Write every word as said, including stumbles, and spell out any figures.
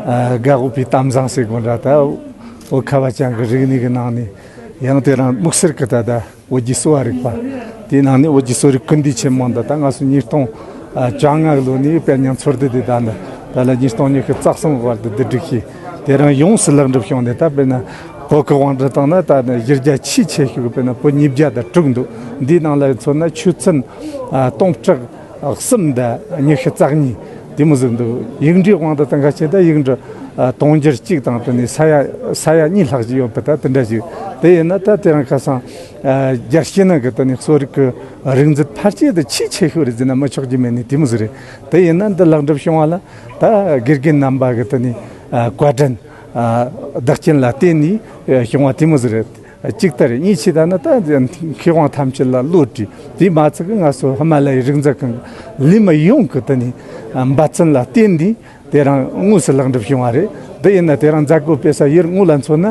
ཨ་དགའ་འོས་པའི་གཏམ་བཟང་ཟེར་དགོས་འདྲ། ད་བོད་ཁ་བ་ཅན་གྱི་རིག་གནས་ཀྱི་ནང་ནས་ཡང་དེ་རིང་དམིགས་བསལ་གྱི་ད་ལྟ་བོད་ཀྱི་གསོ་བ་རིག་པ་དེའི་ནང་ནས་བོད་ཀྱི་གསོ་རིག་སྐུལ་འདེད་ཆེན་མོ་འདི་ད་ང་ཚོ་ཉིས་སྟོང་བཅོ་ལྔ་ལོ་ནས་དཔེར་ན་ཚོགས་སྡེ་དེ་ད་ནི་ད་ལ་ཉིས་སྟོང་ཉི་ཤུ་རྩ་གསུམ་བར་དུ་བསྡུ་སྒྲིག་བྱས། དེ་རིང་ཡོངས་སུ་ལེགས་འགྲུབ་བྱུང་ནས། ད་དཔེར་ན་བོད་ཀྱི་དབང་སྒྲ་དང་ནི་ད་ནི་གཞི་རྒྱ་ཆེས་ཆེ་ཤོས་དཔེར་ན་པོད་ཉིས་བརྒྱ་དང་དྲུག་འདུག། འདིའི་ནང་ལ་མཚོན་ན་ཆོས་ཚན་ཨ་སྟོང་ཕྲག་གསུམ་དང་ཉི་ཤུ་རྩ་གཉིས་དེ་མོ་ཟིག་འདུག། ཡིག་འབྲུའི་དབང་དུ་བཏང་ཁ་ཆེ་ད་ཡིག་འབྲུ་ཨ་དུང་ཕྱུར་གཅིག་དང་དེ་ནས་ས་ཡ་ས་ཡ་གཉིས་ལྷག་ཅིག་ཡོད་པ། ད་དེ་འདྲ་ཞིག་དེ་ཡིན་ན་ད་དེ་རིང་ཁ་སང་ཨ་རྒྱལ་སྤྱི་ནང་གི་དེ་ནས་གསོ་རིག་གི་རིག་འཛིན་ཕལ་ཆེར་དུ་ཆེས་ཆེ་ཤོས་རེད་ཟེར་ན་མི་ཆོག་རྒྱུ་མེད་ནི་དེ་མོ་ཟིག་རེད། དེ་ཡིན་ན་འདི་ལེགས་འགྲུབ་བྱུང་བ་ལ་ད་དགེ་རྒན་རྣམ་པ་གི་དེ་ནས་ཨ་བཀའ་དྲིན་ཨ་བདག་རྐྱེན་ལ་བརྟེན་ནས་ཨ་བྱུང་བ་དེ་མོ་ཟིག་རེད། གཅིག་ལྟར་གཉིས་ཆེ་ད་ནི་ད་མཁས་དབང་ཐམས་ཅད་ལ་བློ་གྲོས། དེ་མ་ཚད་ཀྱི་ང་ཚོ་ཧི་མ་ལ་ཡའི་རིག་འཛིན་ཁང་གི་ལས་མི་ཡོངས་ཀྱི་དེ་ནས་འབད་བརྩོན་ལ་བརྟེན་ནས་དེ་རིང་དངོས་སུ་ལེགས་འགྲུབ་བྱུང་བ་རེད། འདི་ཡིན་ན་དེ་རིང་མཛད་སྒོ་སྤེལ་ས་ཡུལ་དངོས་ལ་མཚོན་ན།